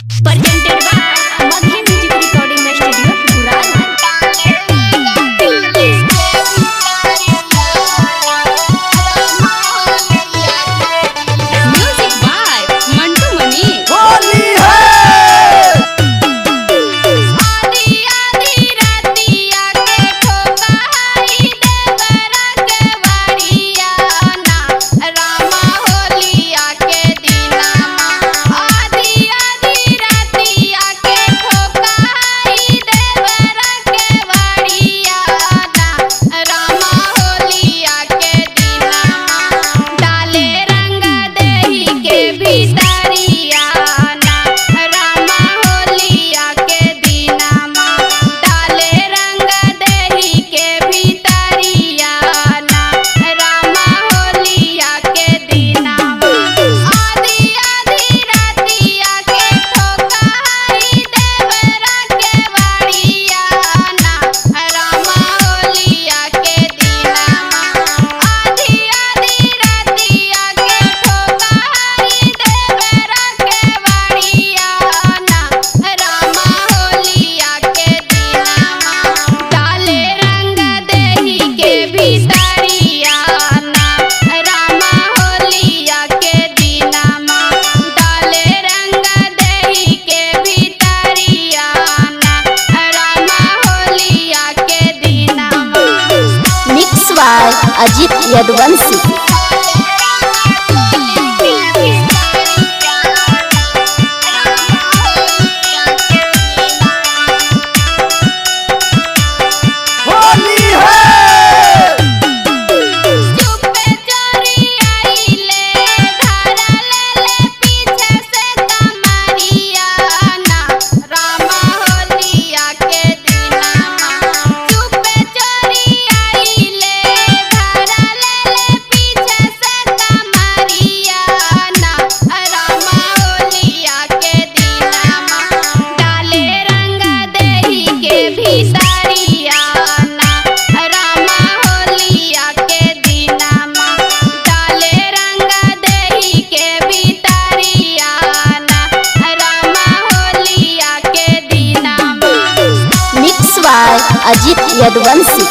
Presented by Maghi Music Recording Studio, Guraro. Music by Mantu Mani. Holi है। आधी आधी रातिया के ठोकाई देवरा के बाड़िया ना, रामा होलिया के दिनामा। आधी आधी रातिया के ठोकाई देवरा के बाड़िया ना, रामा होलिया के दिनामा। डाले रंग देही के भीतरिया ना, रामा होलिया के दिनामा। डाले रंग देही के भीतरिया ना, रामा होलिया के दिनामा। आधी आधी रातिया के ठोकाई देवरा के बाड़िया ना, रामा होलिया के दिनामा। आधी आधी रातिया के ठोकाई देवरा के बाड़िया ना, रामा होलिया के दिनामा। डाले रंग देही के भीतरिया ना, रामा होलिया के दिनामा। डाले रंग देही के भीतरिया ना, रामा होलिया के दिनामा। Mix by Ajit Yaduvanshi. Holi है। चुपे चोरी आइले धारा ले ले पीछे से कमरिया ना, रामा होलिया के दिनामा। चुपे चोरी आइले धारा ले ले पीछे से कमरिया ना, रामा होलिया के दिनामा। डाले रंग देही के भीतरिया ना, रामा होलिया के दिनामा। डाले रंग देही के भीतरिया ना, रामा होलिया के दिनामा। Mix by Ajit Yaduvanshi.